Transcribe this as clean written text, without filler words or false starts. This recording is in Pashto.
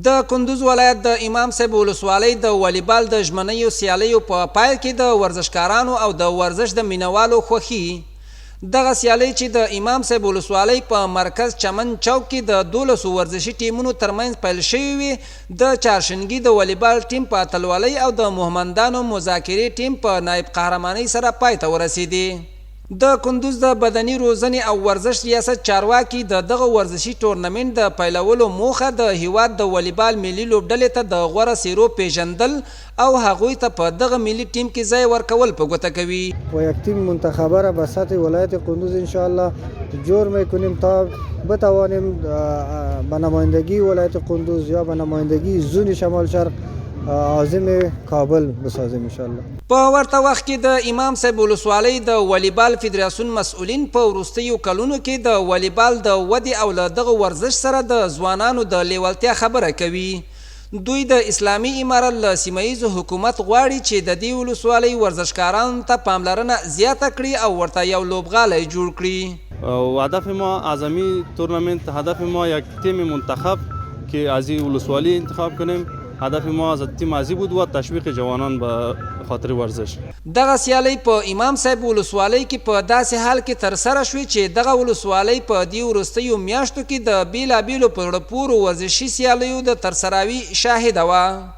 د کندوز ولایت د امام صاحب ولسوالۍ د والیبال د ژمنیو سیالیو په پیل کې د ورزشکارانو او د ورزش د مینوالو خوښي. دغه سیالۍ چې د امام صاحب ولسوالۍ په مرکز چمن چوک کې د دولسو ورزشي ټیمونو ترمنځ پیل شوې وې، د چارشنګي د والیبال ټیم په اتلولۍ او د مهمندانو مذاکرې ټیم په نایب قهرمانۍ سره پای ته ورسېدې. د کندوز د بدني روزنې او ورزش ریاست چارواکي د دغه ورزشي ټورنمنټ د پیلولو موخه د هیواد د والیبال ملي لوبډلې ته د غوره څېرو پېژندل او هغوی ته په دغه ملي ټیم کې ځای ورکول په ګوته کوي. و یک تیم منتخبه را به سطح ولایت قندوز انشاءالله جور میکنیم تا بتوانیم به نمایندگی ولایت قندوز یا به نمایندگی زون شمال شرق عازم کابل بسازیم انشاءالله. په ورته وخت کې د امام صاحب ولسوالۍ د والیبال فدراسیون مسؤلین په وروستیو کلونو کې د والیبال د ودې او له دغه ورزش سره د ځوانانو د لېوالتیا خبره کوي. دوی د اسلامي امارت له سیمه ییز حکومت غواړي چې د دې ولسوالۍ ورزشکارانو ته پاملرنه زیاته کړي او ورته یو لوبغالی جوړ کړي. او هدف ما از امی تورنمنت هدف ما یک تیم منتخب که از این ولسوالی انتخاب کنیم هدف ما از تیم ازی بود و تشویق جوانان به خاطر ورزش. دغه سیالۍ په امام صاحب ولسوالۍ کې په داسې حال کې ترسره شوې چې دغه ولسوالۍ په دې وروستیو میاشتو کې د بېلابېلو په زړه پورو ورزشي سیالیو د ترسراوي شاهده وه.